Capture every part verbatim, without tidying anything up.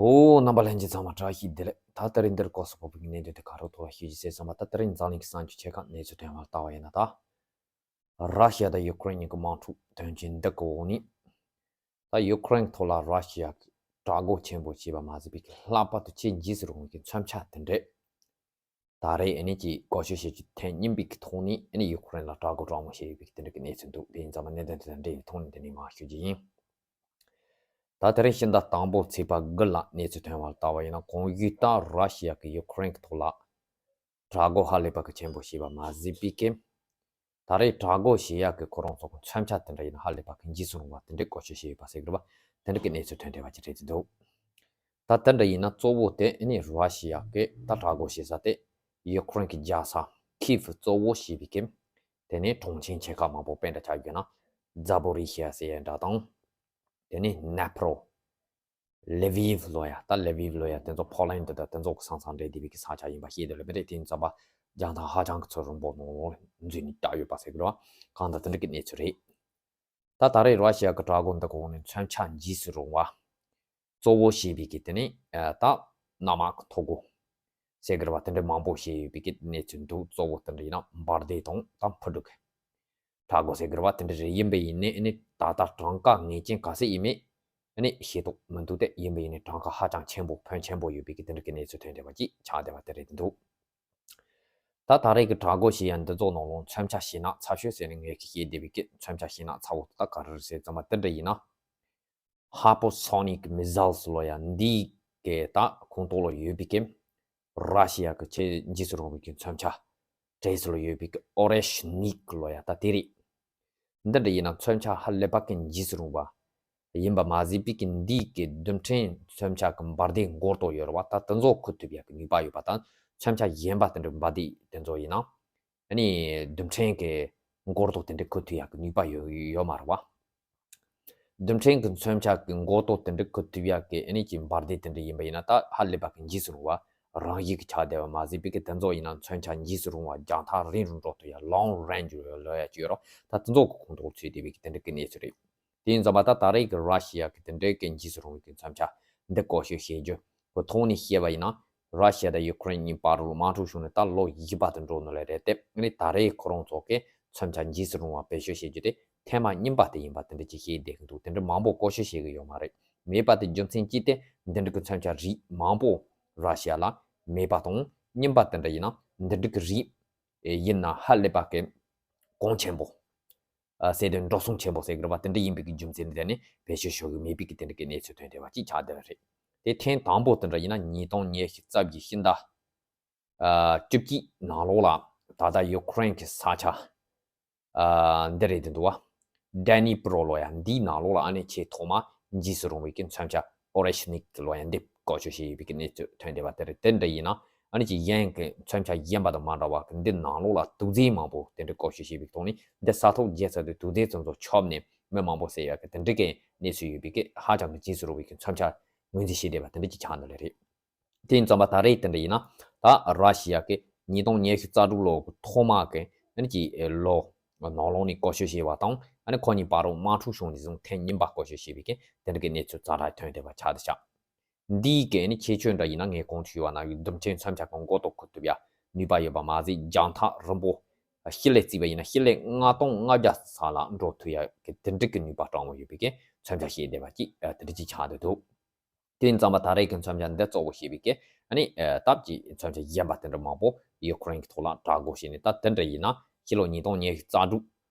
ཨོ། རྣམ་པ་ལྷན་རྒྱས་ཚང་མ་བཀྲ་ཤིས་བདེ་ལེགས། ད་ད་རིང་འདིར་སྐོར་སོགས་པོ་གི་གནད་དོན་དེ་ག་རོ་ཐོག་ལ་ཤེས་རྒྱུ་ཟེར་ཙམ་པ། ད་ད་རིང་འཛམ་གླིང་གི་གསར་འགྱུར་ཆེ་ཁག་གནས་ཚུལ་ཐོན་པར་ལྟ་བ་ཡིན་ན། ད་ར་ཤི་ཡ་དང་ཡུ་ཀེ་རེན་གཉིས་ཀྱི་དམག་འཁྲུག་དོན་རྐྱེན་འདི་གི་འོག་ནས། ད་ཡུ་ཀེ་རེན་ཐོག་ལ་ར་ཤི་ཡ་གི་དྲག་རྒོལ་ཆེན་པོ་བྱས་པ་མ་ཟད་པའི་གི་ལྷག་པར་དུ་ཆེས་འཇིགས་སུ་རུང་བའི་གི་མཚོན་ཆ་དེ་འདྲས། ད་རེས་ཨ་ནི་ཀྱི་སྐོར་སྐྱོད་བྱེད་རྒྱུ་ཐེངས་གཉིས་པའི་གི་ཐོག་ནས། ཨ་ནི་ཡུ་ཀེ་རེན་ལ་དྲག་རྒོལ་དྲག་མོ་བྱས་ཡོད་པའི་གི་དེ་འདྲ་གི་གནས་ཚུལ་འདུག་དེ་ཡིན་ཙང་མ་གནད་དོན་དེ་དང་འབྲེལ་བའི་ཐོག་ནས་དེ་ནས་མར་ཞུ་རྒྱུ་ཡིན། ད་དེ་རིང་ཕྱི་ཟླ་དང་པོ་ཚེས་པ་དགུ་ལ་གནས་ཚུལ་ཐོན་པར་ལྟ་བ་ཡིན་ན། གོང་ཞུས་ལྟར་ར་ཤི་ཡ་གི་ཡུ་ཀེ་རེན་གི་ཐོག་ལ་དྲག་རྒོལ་ཧ་ལས་པ་གི་ཆེན་པོ་བྱས་པ་མ་ཟད་པའི་གི། ད་རེས་དྲག་རྒོལ་བྱེད་ཡག་གི་ཁོ་རང་ཚོ་གི་མཚོན་ཆ་དེ་འདྲ་ཡིན་ན་ཧ་ལས་པ་གི་འཇིགས་སུ་རུང་བ་དེ་འདྲའི་སྐོར་སྐྱོད་བྱས་ཡོད་པ་ཟེར་གི་རེད་པ། དེ་འདྲ་གི་གནས་ཚུལ་ཐོན་བསྡད་པ་ཅིག་རེད་འདུག་ད་དེ་འདྲ་ཡིན་ན་གཙོ་བོ་དེ་ཨ་ནི་ར་ཤི་ཡ་གི་ད་དྲག་རྒོལ་བྱེད་ས་དེ་ཡུ་ཀེ་རེན་གི་རྒྱལ་ས་ཁིབ་གཙོ་བོ་བྱས་པའི་གི། དེ་ནས་གྲོང་ཁྱེར་ཆེ་ཁག་མང་པོ་དཔེ་འདྲ་ཆ་བཞག་ན་ཛ་པོ་རི་ཤི་ཡ་ཟེར་ཡ་འདྲ་དང་། དེ་ནས་ནེ་པྲོ། ལེ་ཝིབ་ལོ་ཡ། ད་ལེ་ཝིབ་ལོ་ཡ་དེ་ཚོ་ཕོ་ལན་ཌི་དང་དེ་ཚོ་གི་ས་མཚམས་འབྲེལ་བསྡད་པའི་གི་ས་ཆ་ཡིན་པ་ཤེས་དེ་ལ་མི་རེད། དེ་ཡིན་ཙམ་པ་རྒྱང་ཐག་ཧ་ཅང་གི་ཚོད་རིང་པོ་ནང་ལོགས་འཛུལ་ནས་བསྡད་ཡོད་པ་ཟེར་གི་རེད་པ། གང་ལྟར་དེ་འདྲ་གི་གནས་ཚུལ་རེད། ད་ད་རེས་ར་ཤི་ཡ་གི་དྲག་རྒོལ་འདི་གི་འོག་ནས་མཚོན་ཆ་འཇིགས་སུ་རུང་བ་གཙོ་བོ་བྱས་པའི་གི་དེ་ནས་ད་གནམ་དམག་གི་ཐོག་སྒོ་ཟེར་གི་རེད་པ། དེ་འདྲ་མང་པོ་བྱས་ཡོད་པའི་གི་གནས་ཚུལ་འདུག་གཙོ་བོ་དེ་འདྲ་ཡིན་ན་འབར་མདེལ་དང་ད་འཕུར་གྲུ་གི་དྲག་རྒོལ་ཟེར་གི་རེད་པ། དེ་འདྲ་རེད། ཡིན་པ་ཡིན་ནའི་ཨ་ནི་ད་ལྟ་གྲངས་ཀ་ངེས་ཅན་ག་ཚད་ཡིན་མིན་ཨ་ནི་ཤེས་རྟོགས་མི་འདུག་སྟེ། ཡིན་པ་ཡིན་ནའི་གྲངས་ཀ་ཧ་ཅང་ཆེན་པོ་ཕོན་ཆེན་པོ་ཡོད་པའི་གི་དེ་འདྲ་གི་གནས་ཚུལ་ཐོན་བསྡད་པ་ཅིག་ཆགས་བསྡད་པ་དེ་རེད་འདུག་ད་ད་རེས་ཀྱི་དྲག་རྒོལ་བྱེད་ཡ་འདི་ཚོ་ནང་ལོགས་མཚོན་ཆ་ཞེད་སྣང་ཚ་ཤོས་ཟེར་ནས་ངས་ཀྱི་བཤད་བསྡད་པའི་གི་མཚོན་ཆ་ཞེད་སྣང་ཚ་བོ་ད་ག་རེ་རེད་ཟེར་ཙམ་པ་དེ་འདྲ་ཡིན་ན། Hypersonic Missiles ལོ་ཡ་འདི་གི་ད་ཁོངས་གཏོགས་ལ་ཡོད་པའི་གི་ར་ཤི་ཡ་གི་ཆེས་འཇིགས་སུ་རུང་བའི་གི་མཚོན་ཆ། གྲས་སུ་ལ་ཡོད་པའི་གི་ཨོ་རེ་ཤི་ནིག་ལོ་ཡ་ད་དེ་རེད། འདི་འདྲ་ཡིན་ན་མཚོན་ཆ་ཧ་ལས་པ་གི་འཇིགས་སུ་རུང་བ་ཡིན་པ་མ་ཟད་པའི་གི་འདི་གི་རྡུལ་ཕྲན་མཚོན་ཆ་གི་འབར་མདེལ་འགོག་ཐོག་ཡོད་རེད་པ། ད་དེ་ཚོ་འཁུར་ཐུབ་ཡ་གི་ནུས་པ་ཡོད་པ་དང་། མཚོན་ཆ་གཞན་པ་དེ་འདྲ་འབར་མདེལ་དེ་ཚོ་ཡིན་ན་ཨ་ནི་རྡུལ་ཕྲན་གི་འགོག་ཐོག་དེ་འདྲ་འཁུར་ཐུབ་ཡ་གི་ནུས་པ་ཡོད་ཡོད་མ་རེད་པ། རྡུལ་ཕྲན་གྱི་མཚོན་ཆ་གི་འགོག་ཐོག་དེ་འདྲ་འཁུར་ཐུབ་ཡག་གི་ཨ་ནི་ཀྱི་འབར་མདེལ་དེ་འདྲ་ཡིན་པ་ཡིན་ན། ད་ཧ་ལས་པ་གི་འཇིགས་སུ་རུང་བ་རང་བཞིན་གྱི་ཆགས་བསྡད་པ་མ་ཟད་པའི་གི་དེ་ཚོ་ཡིན་ན་མཚོན་ཆ་འཇིགས་སུ་རུང་བ་རྒྱང་ཐག་རིང་རུ་འགྲོ་ཐུབ་ཡ་long range ལོ་ཡ་ཅིག་ཡོད་རེད། ད་དེ་ཚོ་གི་ཁོངས་གཏོགས་ཚུད་བསྡད་པའི་གི་དེ་འདྲ་གི་གནས་ཚུལ་རེད། དེ་ཡིན་ཙམ་པ་ད་ད་རེས་ཀྱི་ར་ཤི་ཡ་གི་དེ་འདྲའི་གི་འཇིགས་སུ་རུང་བའི་གི་མཚོན་ཆ་འདི་བཀོལ་སྤྱོད་བྱེད་རྒྱུ་གི་ཐོག་ནས་བཤད་པ་ཡིན་ན། ར་ཤི་ཡ་དང་ཡུ་ཀེ་རེན་གཉིས་བར་ལ་དམག་འཁྲུག་བྱུང་ནས་ད་ལོ་བཞི་པ་དུ་འགྲོ་ནི་ལས་རེད་དེ། ཨ་ནི་ད་རེས་ཁོ་རང་ཚོ་གི་མཚོན་ཆ་འཇིགས་སུ་རུང་བ་བེད་སྤྱོད་བྱེད་རྒྱུ་དེ་ཐེངས་མ་གཉིས་པ་དེ་ཡིན་པ་དེ་འདྲ་ཅིག་བཤད་བསྡད་ཀྱི་འདུག་དེ་འདྲ་མང་པོ་བཀོལ་སྤྱོད་བྱེད་ཀྱི་ཡོད་མ་རེད། མེད་པ་དེ་རྒྱུ་མཚན་ཅི་སྟེ་འདི་འདྲ་གི་མཚོན་ཆ་རིགས་མང་པོ་ར་ཤི་ཡ་ལ་མེད་པ་དང་། གཉིས་པ་དེ་འདྲ་ཡིན་ན་འདི་འདྲ་གི་རིགས་ཡིན་ན་ཧ་ལས་པ་གི་གོང་ཆེན་པོ། ཨ་ཟེར་དུས་འགྲོ་སོང་ཆེན་པོ་ཟེར་གི་རེད་པ། དེ་འདྲ་ཡིན་པའི་གི་རྒྱུ་མཚན་དེ་ནི་བེད་སྤྱོད་ཞུ་གི་མེད་པའི་གི་དེ་འདྲ་གི་གནས་ཚུལ་ཐོན་བསྡད་པ་ཅིག་ཆགས་བསྡད་པ་རེད། དེ་ཐེངས་དང་པོ་དེ་འདྲ་ཡིན་ན་ཉིས་སྟོང་ཉི་ཤུ་རྩ་བཞི་ཕྱི་ཟླ་ཨ་བཅུ་གཅིག་ནང་ལོགས་ལ་ད་ལྟ་ཡུ་ཀེ་རེན་གི་ས་ཆ་ཨ་འདི་རེད་དེ་འདུག་བ། ཌེ་ནི་པྲོ་ལོ་ཡ་འདིའི་ནང་ལོགས་ལ་ཨ་ནི་ཆེས་ཐོག་མ་འཇིགས་སུ་རུང་བའི་གི་མཚོན་ཆ་ཨོ་རེ་ཤི་ནིག་ལོ་ཡ་འདི་བཀོལ་སྤྱོད་བྱས་ཡོད་པའི་གི་གནས་ཚུལ་ཐོན་བསྡད་པ་དེ་རེད། དེ་འདྲ་ཡིན་ན་ཨ་ནི་ཅིག་གཞན་གྱི་མཚོན་ཆ་གཞན་པ་དང་མ་འདྲ་བ་གི་འདི་ནང་ལོགས་ལ་དུག་རྫས་མང་པོ་དེ་འདྲ་བཀོལ་སྤྱོད་བྱས་པའི་ཐོག་ནས། འདི་ས་ཐོག་བརྗེ་ས་དེ་དུག་རྫས་ཙམ་ཚོ་ཁྱབ་ནས་མི་མང་པོ་བསད་ཡག་གི་དེ་འདྲ་གི་གནས་ཚུལ་ཡོད་པའི་གི་ཧ་ཅང་གི་འཇིགས་སུ་རུང་བའི་གི་མཚོན་ཆ་ངོས་འཛིན་བྱས་བསྡད་པ་དེ་འདྲ་ཅིག་ཆགས་འདུག་ལེ་རེད། དེ་ཡིན་ཙམ་པ་ད་རེས་དེ་འདྲ་ཡིན་ན། ད་ར་ཤི་ཡ་གི་ཉིས་སྟོང་ཉི་ཤུ་རྩ་དྲུག་ལོ་གི་ཐོག་མ་གི་ཨ་ནི་ཀྱི་ལོ་ནང་ལོགས་ནས་བཀོལ་སྤྱོད་བྱས་པ་དང་། ཨ་ནི་ཁོ་གཉིས་བར་དུ་དམག་འཁྲུག་བྱུང་ནས་བཟུང་ཐེངས་གཉིས་པ་བཀོལ་སྤྱོད་བྱས་པའི་གི་དེ་འདྲ་གི་གནས་ཚུལ་ཙམ་ར་ཐོན་བསྡད་པ་ཆགས་བསྡད་ཤག་འདིའི་གི་ཨ་ནི་ཁྱད་ཆོས་འདྲ་ཡིན་ན། ངས་གོང་དུ་ཞུས་པ་ནང་བཞིན་རྡུལ་ཕྲན་མཚོན་ཆ་གི་འགོག་ཐོག་འཁུར་ཐུབ་ཡ་ནུས་པ་ཡོད་པ་མ་ཟད། རྒྱང་ཐག་རིང་པོ་ཤི་ལེ་བརྩིས་པ་ཡིན་ན་ཤི་ལེ་ལྔ་སྟོང་ལྔ་བརྒྱ་ས་ལ་འགྲོ་ཐུབ་ཡ་གི་དེ་འདྲ་གི་ནུས་པ་སྤྲང་བོ་ཡོད་པའི་གི་མཚོན་ཆ་བཤད་བསྡད་པ་ཅིག་དེ་འདྲ་ཅིག་ཆགས་བསྡད་འདུག་དེ་ཡིན་ཙམ་པ་ད་རེས་ཀྱི་མཚོན་ཆ་འདི་གཙོ་བོ་བྱས་པའི་གི་ཨ་ནི་ཨ་སྟབས་ཀྱིས་མཚོན་ཆ་གཞན་པ་དེ་འདྲ་མང་པོ་ཡུ་ཀེ་རེན་གྱི་ཐོག་ལ་དྲག་རྒོལ་བྱས་ནས། ད་དེ་འདྲ་ཡིན་ན་ཕྱི་ལོ་ཉིས་སྟོང་ཉི་ཤུ་རྩ་དྲུག་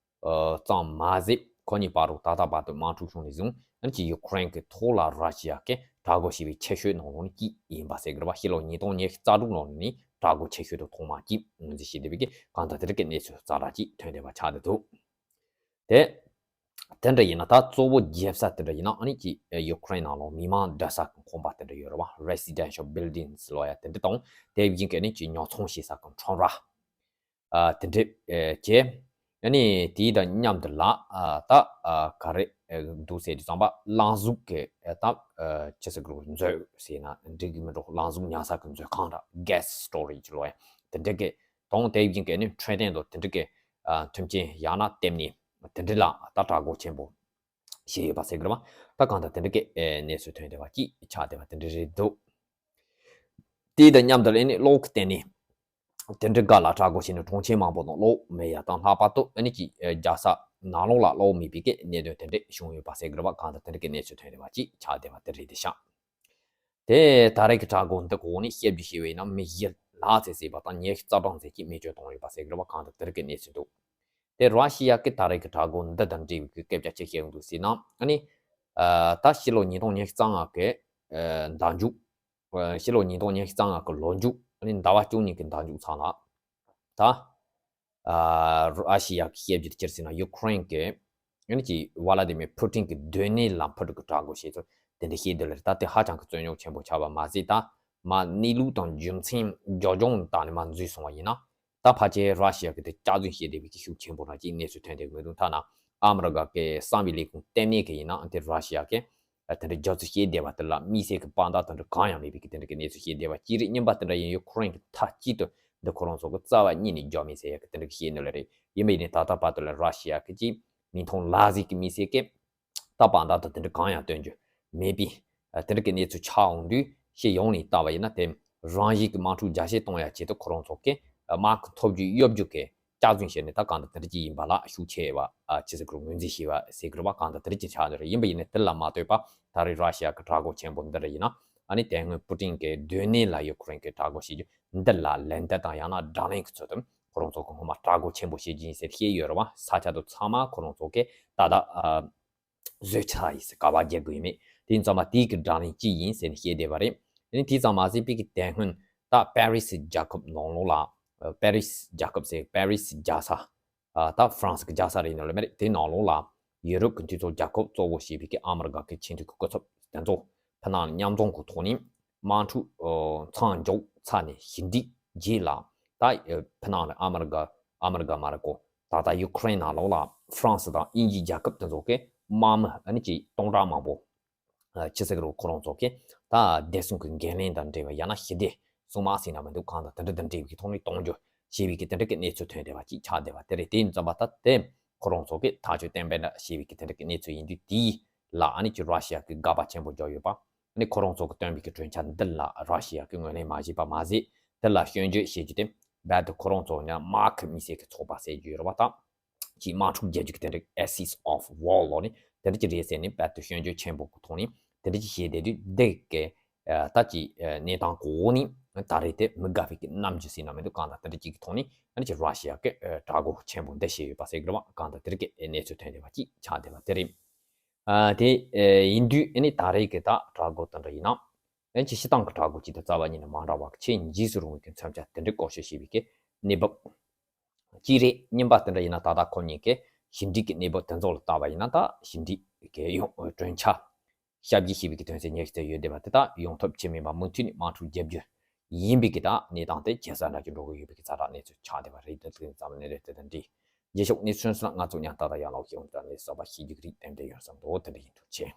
ཨ་ཙམ་མ་ཟད། ཁོ་གཉིས་བར་དུ་ད་ལྟ་བར་དུ་དམག་འཁྲུག་བྱུང་ནས་བཟུང་ཨ་ནི་ཀྱི་ཡུ་ཀེ་རེན་གྱི་ཐོག་ལ་ར་ཤི་ཡ་གི་དྲག་རྒོལ་བྱས་པའི་ཆེ་ཤོས་ནང་ལོགས་ནས་གཅིག་ཡིན་པ་ཟེར་གི་རེད་པ། ཕྱི་ལོ་ཉིས་སྟོང་ཉི་ཤུ་རྩ་དྲུག་ནང་ནས་དྲག་རྒོལ་ཆེ་ཤོས་དང་ཐོག་མ་གཅིག་ངོས་འཛིན་བྱས་བསྡད་པའི་གི་གང་ལྟར་དེ་འདྲ་གི་གནས་ཚུལ་ཙམ་ར་གཅིག་ཐོན་བསྡད་པ་ཆགས་བསྡད་འདུག་དེ། དེ་འདྲ་ཡིན་ན་ད་གཙོ་བོ་རྒྱབ་ས་དེ་འདྲ་ཡིན་ན་ཨ་ནི་ཀྱི་ཡུ་ཀེ་རེན་ནང་ལོགས་མི་མང་བསྡད་ས་གི་ཁང་པ་དེ་འདྲ་ཡོད་རེད་པ། Residential Buildings ལོ་ཡ་དེ་འདྲ་དང་། དེ་བཞིན་གྱི་ཨ་ནི་ཀྱི་ཉོ་ཚོང་བྱེད་ས་གི་ཁྲོམ་ར་ཨ་དེ་འདྲ་ཨེ་བྱས། ཨ་ནི་དེའི་དང་མཉམ་དུ་ལ་ཨ་ད་ཨ་ག་རེ་ཨེ་འདུག་ཟེར་དུས་ཙམ་པ། རླངས་གཟུགས་ཀྱི་ཨེ་ད་ཨ་ཅི་ཟེར་དགོས་རེད། མཛོད་ཟེར་ན་འགྲིག་གི་མི་འགྲོ། རླངས་གཟུགས་ཉར་ས་གི་མཛོད་ཁང་ར། Gas Storage ལོ་ཡ་དེ་འདྲ་གི་དང་། དེ་བཞིན་གྱི་ཨ་ནི་འཕྲོད་བསྟེན་དང་དེ་འདྲ་གི་ཨ་མཐུན་རྐྱེན་ཡང་ན་བརྟེན་ནས་དེ་འདྲ་ལ་ད་དྲག་རྒོལ་ཆེན་པོ་ བྱས་ཡོད་པ་ཟེར་གི་རེད་བ། ད་གང་ལྟར་དེ་འདྲ་གི་ཨེ་གནས་ཚུལ་ཐོན་བསྡད་པ་ཅིག་ཆགས་བསྡད་པ་དེ་འདྲ་རེད་འདུག་དེ་དང་མཉམ་དུ་ཨ་ནི་གློག་གི་སྟེང་ནས་དེ་འདྲ་སྒང་ལ་དྲག་རྒོལ་བྱས་ནས་གྲོང་ཁྱེར་མང་པོ་ནང་གློག་མེད་ཡ་དང་། ལྷག་པར་དུ་ཨ་ནི་ཅིག་ཨེ་རྒྱལ་ས་ནང་ལོགས་ལ་གློག་མེད་པའི་གི་གནད་དོན་དེ་འདྲ་བྱུང་ཡོད་པ་ཟེར་གི་རེད་བ། གང་ལྟར་དེ་འདྲ་གི་གནས་ཚུལ་ཐོན་བསྡད་པ་ཅིག་ཆགས་བསྡད་པ་དེ་རེད་དེ་ཤག་དེ་ད་རེས་ཀྱི་དྲག་རྒོལ་འདི་གོ་ནས་བཤད་རྒྱུ་ཞེས་པ་ཡིན་ན་མི་བཞི་ལྷག་ཙམ་བསད་པ་དང་ཉི་ཤུ་རྩ་གྲངས་ཙམ་ཅིག་མེ་མཆོད་བཏང་ཡོད་པ་ཟེར་གི་རེད་བ། གང་ལྟར་དེ་རིགས་ཀྱི་གནས་ཚུལ་འདུག་དེ་ར་ཤི་ཡ་གི་ད་རེས་ཀྱི་དྲག་རྒོལ་འདི་དང་འབྲེལ་བའི་གི་སྐད་ཆ་ཅི་བཤད་ཡོང་འདུག་ཟེར་ན། ཨ་ནི་ཨ་ད་ཕྱི་ལོ་ཉིས་སྟོང་ཉི་ཤུ་རྩ་ལྔ་གི་ཨ་ཟླ་མཇུག་ཨ་ཕྱི་ལོ་ཉིས་སྟོང་ཉི་ཤུ་རྩ་ལྔ་གི་ལོ་མཇུག་ཨ་ནི་ཟླ་བ་བཅུ་གཉིས་ཀྱི་ཟླ་མཇུག་ཚང་ལ་ད། ཨ་ར་ཤི་ཡ་གི་བཤད་རྒྱུ་དེ་ཅི་རེད་ཟེར་ན། ཡུ་ཁུ་རེན་གི་ཨ་ནི་ཅིག་ཝ་ལ་ཏི་མིར་ཕུ་ཏིན་གི་སྡོད་གནས་ལ་ཕུ་ཏུ་གི་དྲག་རྒོལ་བྱས་ཚུལ་དེ་འདྲ་བཤད་འདུག་ལ། ད་དེ་ཧ་ཅང་གི་རྩོད་རྙོག་ཆེན་པོ་ཆགས་པ་མ་ཟད། ད་མར་གནས་ལུགས་དང་རྒྱུ་མཚན་རྒྱབ་ལྗོངས་ནས་བལྟས་ནས་མར་འཛུལ་སོང་བ་ཡིན་ན། ད་ཕལ་ཆེར་ར་ཤི་ཡ་གི་དེ་སྐྱག་རྫུན་བཤད་བསྡད་པའི་གི་ཤུགས་ཆེན་པོ་ར་ཅིག་གནས་ཚུལ་ཐོན་བསྡད་ཀྱི་མི་འདུག་ཐ་ན་ཨ་མི་རི་ཀ་གི་གསང་བའི་ལས་ཁུངས་གཏན་ནས་གི་ཡིན་ན་དེ་ར་ཤི་ཡ་གི་དེ་འདྲ་རྒྱབ་རྩོལ་བྱས་བསྡད་པ་དེ་ལ་དམིགས་བསལ་གྱི་དཔང་རྟགས་དེ་འདྲ་གང་ཡང་མེད་པའི་གི་དེ་འདྲ་གི་གནས་ཚུལ་བཤད་བསྡད་པ་གཅིག་རེད། གཉིས་པ་དེ་འདྲ་ཡིན། ཡུ་ཁུ་རེན་གྱི་མཐའ་དཀྱིལ་དུ་འདི་ཁོ་རང་ཚོ་གི་རྩ་བ་ཉིད་ནས་འཇོག་མིན་ཟེར་ཡ་གི་དེ་འདྲ་གི་བཤད་ནི་ལ་རེད། ཡིན་པ་ཡིན་ནའི་ད་ལྟ་བར་དུ་ལ་ར་ཤི་ཡ་གི་ཅིག་མིག་མཐོང་ལག་ཟིན་གྱི་དམིགས་བསལ་གྱི་ད་དཔང་རྟགས་དང་དེ་འདྲ་གང་ཡང་སྟོན་རྒྱུ་མེད་པའི་དེ་འདྲ་གི་གནས་ཚུལ་ཆགས་འོང་དུས། སྤྱི་ཡོངས་ནས་བལྟས་པ་ཡིན་ན་དེ་རང་བཞིན་གྱི་དམག་འཁྲུག་རྒྱ་སྐྱེད་གཏོང་ཡ་ཆེད་དུ་ཁོ་རང་ཚོ་གི་དམག་གི་ཐོབ་རྒྱུ་གཡོ་སྒྱུ་གི་སྐྱག་རྫུན་བཤད་ནས་ད་གང་ལྟར་དེ་འདྲ་ཅིག་ཡིན་པ་ལ་ཤུགས་ཆེ་བ་ཨ་ཅི་ཟེར་དགོས་རེད། ངོས་འཛིན་བྱས་པ་ཟེར་དགོས་རེད་བ། གང་ལྟར་དེ་འདྲ་ཅིག་ཆགས་འདུག་རེད། ཡིན་པ་ཡིན་ནའི་དེ་ལ་མ་ལྟོས་པ་ད་རེས་ར་ཤི་ཡ་གི་དྲག་རྒོལ་ཆེན་པོ་འདི་རེད་ཡིན་ན། ཨ་ནི་དེ་སྔོན་པུ་ཏིན་གྱི་སྡོད་གནས་ལ་ཡུ་ཁུ་རེན་གྱི་དྲག་རྒོལ་བྱེད་རྒྱུ་འདི་ལ་ལན་འདེབས་དང་ཡང་ན་བགྲོ་གླེང་གི་ཚུལ་དུ་ཁོ་རང་ཚོ་གི་སྔོན་མ་དྲག་རྒོལ་ཆེན་པོ་བྱེད་རྒྱུ་ཡིན་ཟེར་བཤད་ཡོད་རེད་བ། ས་ཆ་དེ་ཚང་མ་ཁོ་རང་ཚོ་གི་ད་ལྟ་ཨ་བཟོས་ཚར་ཡིན་ཟེར། ག་པར་རྒྱག་དགོས་ཡིན་མེད། དེ་ཡིན་ཙང་མ་དེའི་གི་བགྲོ་གླེང་ཅི་ཡིན་ཟེར་ནས་བཤད་བསྡད་པ་རེད། ཨ་ནི་དེ་ཙམ་མ་ཟད་པའི་གི་དེ་སྔོན་ད་པེ་རི་སི་རྒྱལ་ཁབ་ནང་ལོགས་ལ་ཨ་པེ་རི་སི་རྒྱལ་ཁབ་ཟེར། པེ་རི་སི་རྒྱལ་ས། ཨ་ད་ཧྥ་རན་སི་གི་རྒྱལ་ས་རེད་ནོ་ལ་མེད་རེད། དེ་ནང་ལོགས་ལ་ཡུ་རོབ་ཀྱི་འཐུས་ཚོགས་རྒྱལ་ཁབ་གཙོ་བོ་བྱས་པའི་གི་ཨ་མི་རི་ཀ་གི་ཆེས་མཐོའི་གི་སྐུ་ཚབ་དེ་ཚོ་ཕུ་ནང་མཉམ་འཛོམས་ཀྱི་ཐོག་ནས་དམག་འཁྲུག་མཚམས་འཇོག་ཚར་ནས་ཞི་འགྲིག་རྗེས་ལ། ད་ཕུ་ནང་ལ་ཨ་མི་རི་ཀ་ཨ་མི་རི་ཀ་མ་རེད་གོ། ད་ལྟ་ཡུ་ཁུ་རེན་ནང་ལོགས་ལ་ཧྥ་རན་སི་དང་དབྱིན་ཇིའི་རྒྱལ་ཁབ་དེ་ཚོ་གི་དམག་མི་ཨ་ནི་ཅིག་སྟོང་ཕྲག་མང་པོ་ཨ་ཕྱི་སྲིད་རུ་ཁོ་རང་ཚོ་གི་ད་བདེ་སྲུང་གི་འགན་ལེན་དང་འབྲེལ་བའི་ཡང་ན་ཞི་བདེ་སྲུང་དམག་ཟེར་ན་མི་འདུག་གང་དང་དེ་འདྲ་དང་འབྲེལ་བའི་གི་ཐོག་ནས་གཏོང་རྒྱུ་ཞེས་པའི་གི་དེ་འདྲ་གི་གནས་ཚུལ་ཐོན་བསྡད་པ་ཅིག་ཆགས་བསྡད་པ་དེ་རེད། དེ་ཡིན་ཙམ་པ་ད་དེ་ཁོ་རང་ཚོ་གི་ཐག་གཅོད་བསྟན་པ་འདྲ་ཞེས་པའི་གི་དེ་འདྲ་གི་གནས་ཚུལ་ཡིན་དུས། དེའི་ལ་ཨ་ནི་ཅིག་ར་ཤི་ཡ་གི་དགག་པ་ཆེན་པོ་བརྒྱབ་ཡོད་པ། ཨ་ནི་ཁོ་རང་ཚོ་གི་བཏོན་པའི་གི་གྲོས་འཆར་འདི་ལ་ར་ཤི་ཡ་གི་ངོས་ལེན་མ་བྱས་པ་མ་ཟད། དེ་ལ་སྐྱོན་བརྗོད་བྱེད་རྒྱུ་དེ་རྦད་དེ་ཁོ་རང་ཚོ་ཡང་དམག་གི་དམིགས་བསལ་གྱི་ཚོགས་པ་ཟེར་རྒྱུ་ཡོད་རེད་བ། ད་ཅིག་དམག་འཁྲུག་རྒྱག་རྒྱུ་གི་དེ་འདྲ་Axis of War ལོ་ནི་དེ་འདྲ་ཅིག་རེད་ཟེར་ནས་རྦད་དེ་སྐྱོན་བརྗོད་ཆེན་པོ་གི་ཐོག་ནས་དེ་འདྲ་ཅིག་བྱས་བསྡད་དུས། འདི་གི་ད་ཅིག་གནས་སྟངས་གོ་ནི་ད་རེས་དེ་མི་དགའ་བའི་གི་རྣམ་འགྱུར་ཟེར་ན་མི་འདུག་གང་ལྟར་དེ་འདྲ་ཅིག་གི་ཐོག་ནས་ཨ་ནི་ཅིག་ར་ཤི་ཡ་གི་དྲག་རྒོལ་ཆེན་པོ་འདི་བྱས་ཡོད་པ་ཟེར་གི་རེད་བ། གང་ལྟར་དེ་འདྲ་གི་གནས་ཚུལ་ཐོན་བསྡད་པ་ཅིག་ཆགས་བསྡད་པ་དེ་རེད། ཨ་དེ་ཨེ་ཡིན་དུས་ཨ་ནི་ད་རེས་ཀྱི་ད་དྲག་རྒོལ་དེ་འདྲ་ཡིན་ན། ཨ་ནི་ཅིག་སྤྱིར་བཏང་གི་དྲག་རྒོལ་གཅིག་དང་རྩ་བ་ཉིད་ནས་མ་འདྲ་བ་ཆེས་འཇིགས་སུ་རུང་བའི་གི་མཚོན་ཆ་དེ་འདྲ་བཀོལ་སྤྱོད་བྱས་པའི་གི་གནས་བབ་གཅིག་རེད། གཉིས་པ་དེ་འདྲ་ཡིན་ན་ད་ལྟ་ཁོ་གཉིས་ཀྱི་ཞི་འགྲིག་གི་གནས་བབ་དེ་ཚོ་ལ་བལྟས་པ་ཡིན་ན། ད་ཞི་འགྲིག་གི་ཡོང་གྲོས་འཆར་ཞབས་ཕྱི་བྱས་པའི་གི་དོན་ཚན་ཉི་ཤུ་རྩ་ཡོད་བསྡད་པ་དེ་དག་ཡོང་ཐབས་ཇི་མེད་པ་མུ་མཐུད་ནས་དམག་འཁྲུག་རྒྱག་རྒྱུ་ཡིན་པའི་གི་ད་གནས་སྟངས་དེ་ཇེ་ཟབ་འགྲོ་གི་འགྲོ་གི་ཡོད་པའི་གི་ཛ་དྲག་གནས་ཚུལ་ཆགས་བསྡད་པ་རེད། དེ་ཚོ་ཙམ་གནས་ལུགས་དེ་དང་འདྲིས། རྗེས་ཕྱོགས་གནས་ཚུལ་སོགས་ང་ཚོ་མཉམ་ད་ལྟ་ཡང་ལོག་ཤེས་ཡོང་དྲ་ནས་གསོག་པ་ཤེས་རྒྱུ་རིགས་ཏན་ཏན་ཡོད་བསམ་འདུག་དེ་འདྲ་ཡིན། ཐུགས་རྗེ་ཆེ།